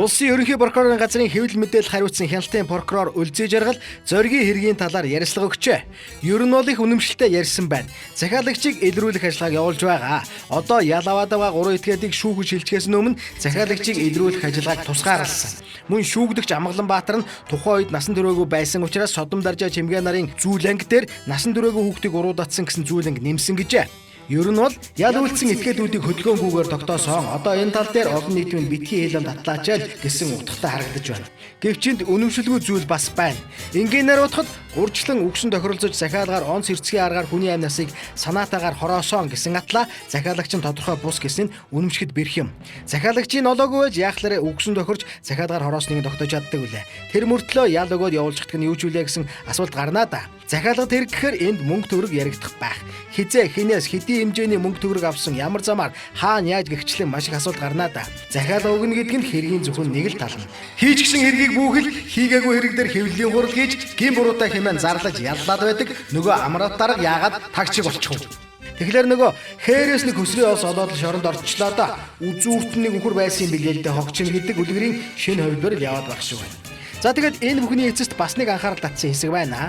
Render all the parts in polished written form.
Улсын ерөнхий прокурорын газрын хэвлэл мэдээлэл хариуцсан хяналтын прокурор Үлзий Жаргал зоригийн хэргийн талаар ярилцлага өгчээ. Ер нь бол их үнэмшилтэй ярьсан байна. Захиалагчийг илрүүлэх ажиллагааг явуулж байгаа. Одоо ял аваад байгаа гурван этгээдийг шүүхэд шилжихээс өмнө захиалагчийг илрүүлэх ажиллагааг тусгаарласан. Мөн шүүгдэгч Амгаланбаатар нь тухайн үед насан туршаагүй байсан учраас Содом Даржаа Чимгээ нарын зүүлэнг дээр насан туршаагүй хүүхдийг уруудатсан гэсэн зүүлэнг нэмсэн гэжээ. Ер нь бол ял үйлдсэн этгээдүүдийг хөдөлгөөнгүүгээр тогтоосон. Одоо энэ тал дээр олон нийтийн битгий хэлэн татлаач л гэсэн утгатай харагдаж байна. Гэвч энд үнэмшилгүй зүйл бас байна. Энгийнээр бодоход урьдчилан үгсэн тохиролцож захиалгаар онц хэрцгий аргаар хүний амь насыг санаатаагаар хороосон гэсэн атлаа захиалагч нь тодорхой бус гэсэн нь үнэмшихэд бэрх юм. Захиалагчийн нолоогүй байж яахлаарэ үгсэн тохирч захиалгаар хороосныг тогтоож чаддаг үлээ. Тэр мөртлөө ял өгөөд явуулчихдаг нь юу ч үлээ гэсэн асуулт гарнаа да. Захиалгад хэрэг гэхээр энд мөнгө төгрөг яригдах байх. Хизээ хинээс хэдийн хэмжээний мөнгө төгрөг авсан, ямар замаар, хаана яаж гэгчлэн маш их асуулт гарнаа да. Захиалга өгнө гэдэг нь хэргийн зөвхөн нэг л тал нь. Хийж гисэн хэргийг бүхэл хийгээгүй хэрэг дээр хэвлэлийн хурал хийж гин буруутай хэмээн зарлаж яллаад байдаг нөгөө амраад дарга яагаад тагчиг болчих вэ? Тэгэхээр нөгөө хээрээс нэг хөсрийн ос олоод л шоронд орчлоо да. Үзүүрт нь нэг үхэр байсан юм билээ л дээ хогчин гэдэг үлгэрийн шинэ хувилбар л яваад байх шиг байна. За тэгээд энэ бүхний эцэст бас нэг анхаарал татсан хэсэг байна.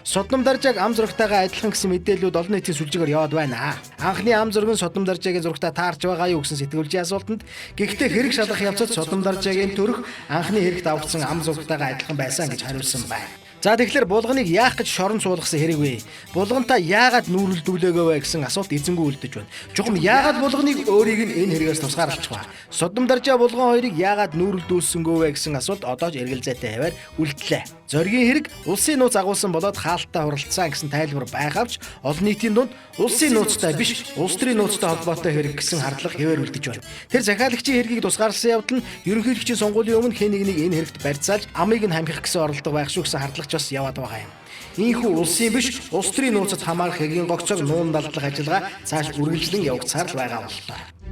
Содном даржааг ам зурагтайгаа адилхан гэсэн мэдээллүүд олон нийтийн сүлжээгээр яваад байна. Анхны ам зураг нь Содном даржаагийн зурагтай таарч байгаа юу гэсэн сэтгүүлчийн асуултанд гэхдээ хэрэг шалгах явцад Содном даржаагийн төрөх анхны хэрэгт авагдсан ам зурагтайгаа адилхан байсан гэж хариулсан байна. За тэгэхээр булганыг яах гэж шорон суулгасан хэрэг вэ? Булгантай яагаад нүүрэлдүүлээгөө вэ гэсэн асуулт эзэнгүй үлдэж байна. Чухам яагаад булганыг өөрийг нь энэ хэрэгээс тусгаарлах вэ? Содом даржаа булган хоёрыг яагаад нүүрэлдүүлсэнгөө вэ гэсэн асуулт одоо ч эргэлзээтэй хаваар үлдлээ. Зоригийн хэрэг улсын нууц агуулсан болоод хаалттай хуралдсан гэсэн тайлбар байхавч олон нийтийн дунд улсын нууцтай биш улс төрийн нууцтай холбоотой хэрэг гэсэн хардлага хэвээр үлдэж байна. Тэр захиалагчийн хэргийг тусгаарласан явдал нь ерөнхийлөгчийн сонгуулийн өмнө хэн нэгнийг энэ хэрэгт барьцаалж амыг нь хамхих гэсэн оролдого байх шүү гэсэн хардлага ч бас яваад байгаа юм. Ийхүү улсын биш улс төрийн нууцад хамаарах хэргийн гогцоог нуун далдлах ажиллагаа цааш үргэлжлэн явагдсаар л байгаа боллоо.